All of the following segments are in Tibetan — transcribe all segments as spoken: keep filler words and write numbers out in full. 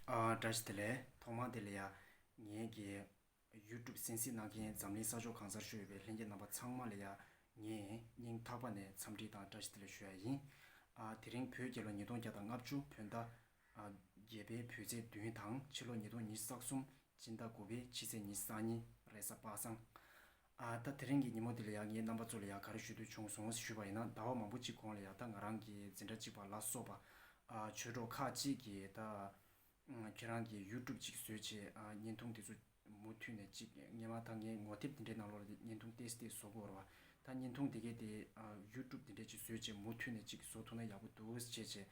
ཨ། བཀྲ་ཤིས་བདེ་ལེགས། ཐོག་མར་དེ་ལ་ཡ་ངེད་ཀྱི་YouTube་གསན་གཟིགས་གནང་མཁན་འཛམ་གླིང་ས་ཕྱོགས་གང་སར་བཞུགས་ཡོད་པའི་ལྷན་རྒྱས་རྣམ་པ་ཚང་མ་ལ་ཡ་ངས་སྙིང་ཐག་པ་ནས་འཚམས་འདྲི་དང་བཀྲ་ཤིས་བདེ་ལེགས་ཞུ་ཡ་ཡིན། ཨ། དེ་རིང་བོད་རྒྱལ་ལོ་ཉིས་སྟོང་བརྒྱ་དང་ལྔ་བཅུ་བོད་ཟླ་ཨ། བརྒྱད་པའི་བོད་ཚེས་བདུན་དང་ཕྱི་ལོ་ཉིས་སྟོང་ཉི་ཤུ་རྩ་གསུམ་སྤྱི་ཟླ་དགུ་པའི་ཕྱི་ཚེས་ཉི་ཤུ་རྩ་གཉིས་རེས་གཟའ་པ་སངས། ཨ། ད་དེ་རིང་གི་ཉིན་མོ་འདི་ལ་ཡ་ངས་རྣམ་པ་ཚོ་ལ་ཡ་ག་རེ་ཞུ་འདོད་བྱུང་སོང་ཞུས་པ་ཡིན་ན། ཟླ་བ་མང་པོ་གཅིག་གོང་ལ་ཡ་ད་ང་རང་གི་འཛིན་གྲྭ་གཅིག་པ་ལ་སོགས་པ་ཨ། ཆོས་གྲོགས་ཁག་ཅིག་གིས་ད་ཁྱེད་རང་གི་YouTube་ཅིག་བཟོས་བྱས་ཨ། བརྙན་ཐུང་དེ་ཚོ་མུ་མཐུད་ནས་ཅིག་སྔོན་མ་ད་ངས་ངོ་དེབ་དེ་འདྲའི་ནང་ལོགས་ལ་བརྙན་ཐུང་ཏོག་ཙམ་བཟོ་གི་ཡོད་རེད་བ། ད་བརྙན་ཐུང་དེ་གའི་དེ་ཨ། YouTube་དེ་འདྲའི་ཅིག་བཟོས་བྱས་མུ་མཐུད་ནས་ཅིག་བཟོ་ཐུབ་ན་ཡག་པོ་འདུག་ཟེར་བྱས་བྱས།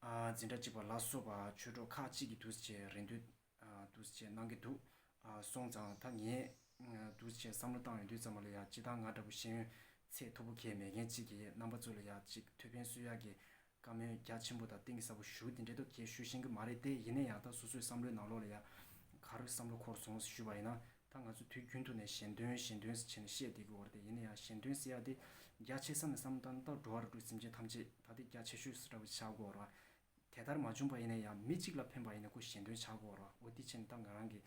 ཨ། འཛིན་གྲྭ་གཅིག་པ་ལ་སོགས་པ་ཆོས་གྲོགས་ཁག་ཅིག་གིས་འདུག་ཟེར་བྱས་རེ་འདུན་ཨ། འདུག་ཟེར་བྱས་གནང་གི་འདུག་ཨ། སོང་ཙང་ད་ངས་ཨ། འདུག་ཟེར་བྱས་བསམ་བློ་བཏང་ཡོང་དུས་ཙམ་པ་ལ་ཡ་སྤྱིར་བཏང་ང་འདྲ་པོ་ཤེས་ཡོན་ཚད་མཐོ་པོ་གང་ཡང་མེད་མཁན་ཅིག་གིས་རྣམ་པ་ཚོ་ལ་ཡ་ཅིག་ཐུགས་ཕན་གསོས་ཡག་གི་བཀའ་མོལ་རྒྱ་ཆེན་པོ་དང་གཏིང་ཟབ་པོ་ཞུ་དེ་འདྲ་ད་གང་ཡང་ཞུ་ཤེས་ཀྱི་མ་རེད་དེ། ཡིན་ན་ཡང་ད་སོ་སོའི་བསམ་བློའི་ནང་ལོགས་ལ་ཡ་ག་རེ་བསམ་བློ་འཁོར་སོང་ཞུས་པ་ཡིན་ན། ད་ང་ཚོ་དུས་རྒྱུན་དུ་ནས་གཞན་དོན་གཞན་དོན་ཟེར་བྱས་ནས་བཤད་བསྡད་ཀྱི་ཡོད་རེད་དེ། ཡིན་ན་ཡང་གཞན་དོན་ཟེར་ཡ་དེ་རྒྱ་ཆེ་ས་ནས་བསམ་བློ་བཏང་ན་ད་འགྲོ་བ་རིགས་དྲུག་སེམས་ཅན་ཐམས་ཅད་ད་དེ་རྒྱ་ཆེ་ཤོས་འདྲ་པོ་ཆགས་ཀྱི་ཡོད་རེད་བ། དེ་ལྟར་མ་བྱུང་པ་ཡིན་ན་ཡང་མི་གཅིག་ལ་ཕན་པ་ཡིན་ན་ཁོ་གཞན་དོན་ཆགས་ཀྱི་ཡོད་རེད་བ། འོ་དེ་བྱས་ནས་ད་ང་རང་གི་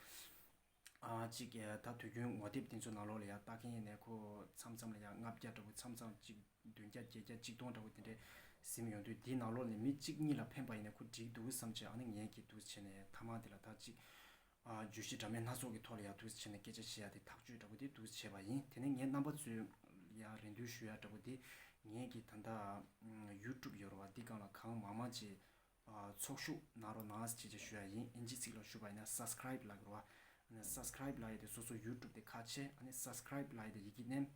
ཨ། ཅིག་ཨ། ད་དུས་རྒྱུན་ངོ་དེབ་དེ་ཚོ་ནང་ལོགས་ལ་ཡ་ལྟ་མཁན་ཡིན་ནའི་ཁོ་མཚམས་མཚམས་ལ་ཡ་ལྔ་བརྒྱ་འདྲ་པོ་མཚམས་མཚམས་ཅིག་བདུན་བརྒྱ་བརྒྱད་བརྒྱ་ཆིག་སྟོང་འདྲ་པོ་དེ་འདྲས་ཟིན་ཡོང་དུས། དེའི་ནང་ལོགས་ནས་མི་གཅིག་གཉིས་ལ་ཕན་པ་ཡིན་ན་ཁོ་འགྲིག་འདུག་བསམ་བྱས་ཨ་ནི་ངས་ཀྱིས་འདུག་བྱས་ནས་མཐའ་མ་དེ་ལ་ད་ཅིག་ཨ། བརྗོད་གཞི་འདྲ་མིན་སྣ་ཚོགས་ཀྱི་ཐོག་ལ་ཡ་འདུག་བྱས་ནས་སྐད་ཆ་བཤད་ཡ་དེ་ཐག་གཅོད་འདྲ་པོ་དེ་འདུག་བྱས་པ་ཡིན། དེ་ནས་ངས་རྣམ་པ་ཚོའི་ཡ་རེ་འདུན་ཞུ་ཡ་འདྲ་པོ་དེ། ངས་ཀྱིས་ད་ལྟ་YouTube་ཡོད་རེད་བ། འདི་སྒང་ལ་གང་མང་མང་ཅིག་ཨ། ཚོགས་ཞུགས་གནང་རོགས་གནང་ཟེར་བྱས་ཞུ་ཡ་ཡིན། ཨིན་ཇི་ཚིག་ལ་ཞུས་པ་ཡིན་ན་subscribe་ལབ་ཀྱི་རེད་བ། ཨ་ནི་subscribe་ལབ་ཡ་དེ་སོ་སོ་YouTube་དེ་ཁ་ཕྱེ། ཨ་ནི་subscribe་ལབ་ཡ་དེ་ཡི་གེ་མནན།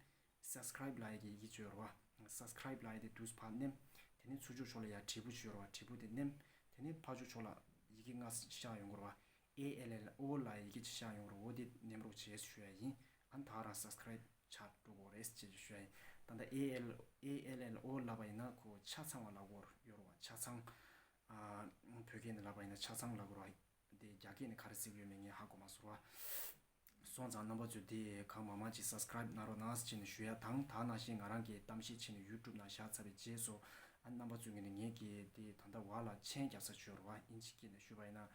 subscribe་ལབ་ཡ་གི་ཡི་གེ་བཅོས་རོ། subscribe་ལབ་ཡ་དེ་དུས་ཕར་མནན། དེ་ནས་ཚུར་ཕྱོགས་ཕྱོགས་ལ་ཡ་དྲིལ་བུ་བཅོས་རོ། དྲིལ་བུ་དེ་མནན། དེ་ནས་ཕར་ཕྱོགས་ཕྱོགས་ལ་ཡི་གེ་ལྔ་ཤར་ཡོང་གི་རོ། A L L O་ལབ་ཡ་ཡི་གེ་ཅིག་ཤར་ཡོང་གི་རོ། འོ་དེ་མནན་རོགས་བྱེད་ཞུ་ཡ་ཡིན། ཨ་ནི་ད་རང་subscribe་ཆགས་འགྲོ་གི་རེད་ཅེས་ཞུ་ཡ་ཡིན། ད་ལྟ་A L A L L O་ལབ་པ་ཡིན་ན་ཁོ་ཆ་ཚང་བ་ལབ་དགོས་ཡོད་རོ། ཆ་ཚང་། ཨ། བོད་སྐད་ནས་ལབ་པ་ཡིན་ན་ཆ་ཚང་ལབ་དགོས་རོ། དེ་རྒྱ་སྐད་ནས་ག་རེ་ཟེར་གྱི་ཡོད་མེད་ངས་ཧ་གོ་མ་སོང་བ། སོང་ཙང་རྣམ་པ་ཚོས་དེ་གང་མང་མང་ཅིག་subscribe་གནང་རོགས་གནང་ཟེར་བྱས་ནས་ཞུ་ཡ་དང་། ད་ནང་བཞིན་ང་རང་གིས་གཏམ་བཤད་བྱས་ནས་YouTube་ནང་བཞག་ཚར་བའི་རྗེས་སུ། ཨ། རྣམ་པ་ཚོའི་ངོས་ནས་ངེད་ཀྱི་དེ་ད་ལྟ་བར་ལ་མཆན་རྒྱབ་ས་བྱོས་རོགས། ཨིན་ཇི་སྐད་ནས་ཞུས་པ་ཡིན་ན།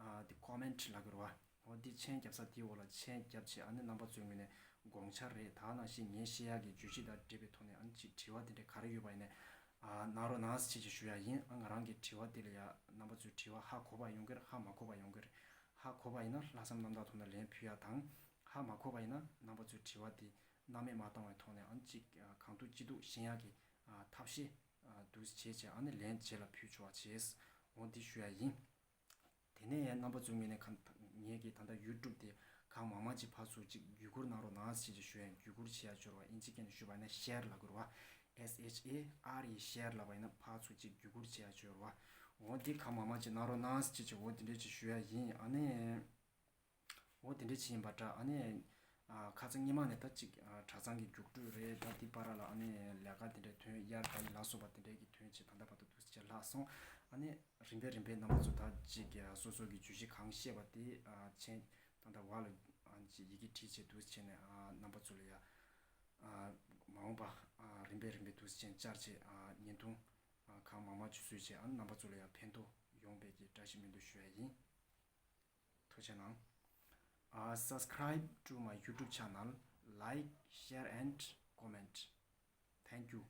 ཨ། དེ་comment་ལབ་ཀྱི་རོགས། འོ་དེ་མཆན་རྒྱབ་ས་དེའི་འོག་ལ་མཆན་རྒྱབ་བྱས། ཨ་ནི་རྣམ་པ་ཚོའི་ངོས་ནས་དགོངས་འཆར་རེད། ད་ནང་བཞིན་ངས་བཤད་ཡག་གི་བརྗོད་གཞི་དང་འབྲེལ་བའི་ཐོག་ནས་ཨ་ནི་ཅིག་དྲི་བ་དེ་འདྲ་ག་རེ་ཡོད་པ་ཡིན་ནའི། ཨ། གནང་རོགས་གནང་ཟེར་བྱས་ཞུ་ཡ་ཡིན། ཨ། ང་རང་གི་དྲི་བ་དེ་ལ་ཡ་རྣམ་པ་ཚོའི་དྲི་བ་ཧ་གོ་བ་ཡོང་གི་རེད། ཧ་མ་གོ་བ་ཡོང་གི་རེད། ཧ་གོ་བ་ཡིན་ན་ལྷག་བསམ་རྣམ་དག་ཐོག་ནས་ལན་ཕུལ་ཡ་དང་། ཧ་མ་གོ་བ་ཡིན་ན་རྣམ་པ་ཚོའི་དྲི་བ་དེ་སྣང་མེད་མ་བཏང་བའི་ཐོག་ནས་ཨ་ནི་ཅིག་ཨ། གང་ཐུབ་ཅི་ཐུབ་ཤེས་ཡ་གི། ཨ། ཐབས་ཤེས་ཨ། འདུག་བྱས་བྱས་ཨ་ནི་ལན་རྗེས་ལ་ཕུལ་ཆོག་པ་བྱས། འོ་འདི་ཞུ་ཡ་ཡིན། དེ་ནས་རྣམ་པ་ཚོའི་ངོས་ནས་གང་། ངེད་ཀྱི་ད་ལྟ་YouTube་དེ་གང་མང་མང་ཅིག་ཕར་ཚུར་ཅིག་བརྒྱུད་བསྐུར་གནང་རོགས་གནང་ཟེར་ཅིག་ཞུ་ཡ་ཡིན། བརྒྱུད་བསྐུར་བྱེད་ཡ་སྦྱོར་བ་ཨིན་ཇི་སྐད་ནས་ཞུས་པ་ཡིན་ན་share་ལབ་དགོས་རེད་བ། S H A R E share་ལབ་པ་ཡིན་ན་ཕར་ཚུར་ཅིག་བརྒྱུད་བསྐུར་བྱེད་ཡ་སྦྱོར་བ། འོ་འདི་གང་མང་མང་ཅིག་གནང་རོགས་གནང་ཟེར་ཅིག་འོ་དེ་འདྲས་ཅིག་ཞུ་ཡ་ཡིན། ཨ་ནི། འོ་དེ་འདྲས་ཅིག་ཡིན་པ་འདྲ། ཨ་ནི། ཨ། ཁ་སང་སྔོན་མ་ནས་ད་ཅིག་ཨ། གྲྭ་ཚང་གི་རྒྱུགས་སྤྲོད་རེད། ད་འདི་བར་ལ་ཨ་ནི་ལས་ཀ་དེ་འདྲའི་དོན་གཡར་དང་ལ་སོགས་པ་དེ་འདྲའི་གི་དོན་ཆེད་ད་ལྟ་བར་དུ་འདུག་སེ་བྱས་ལྷག་སོང་། ཨ་ནི་རིམ་པས་རིམ་པས་རྣམ་པ་ཚོ་ད་ཅིག་ཨ། སོ་སོ་གི་བརྗོད་གཞི་གང་བཤད་པ་དེ་ཨ། མཆན་ད་ལྟ་བར་ལ་ཨ། ཅིག་ཡི་གེ་བྲིས་བྱས་འདུག་སེ་བྱས་ནས་ཨ། རྣམ་པ་ཚོ་ལ་ཡ་ཨ། མ་འོངས་པ་ཨ། རིམ་པས་རིམ་པས་འདུག་སེ་བྱས་བཅར་བྱས་ཨ། བརྙན་ཐུང་ཨ། གང་མང་མང་ཅིག་བཟོས་བྱས་ཨ། རྣམ་པ་ཚོ་ལ་ཡ་ཕན་ཐོགས་ཡོང་བའི་གི་བཀྲ་ཤིས་སྨོན་འདུན་ཞུ་ཡ་ཡིན། ཐུགས་རྗེ་གནང་། Uh, subscribe to my YouTube channel, like, share and comment. Thank you.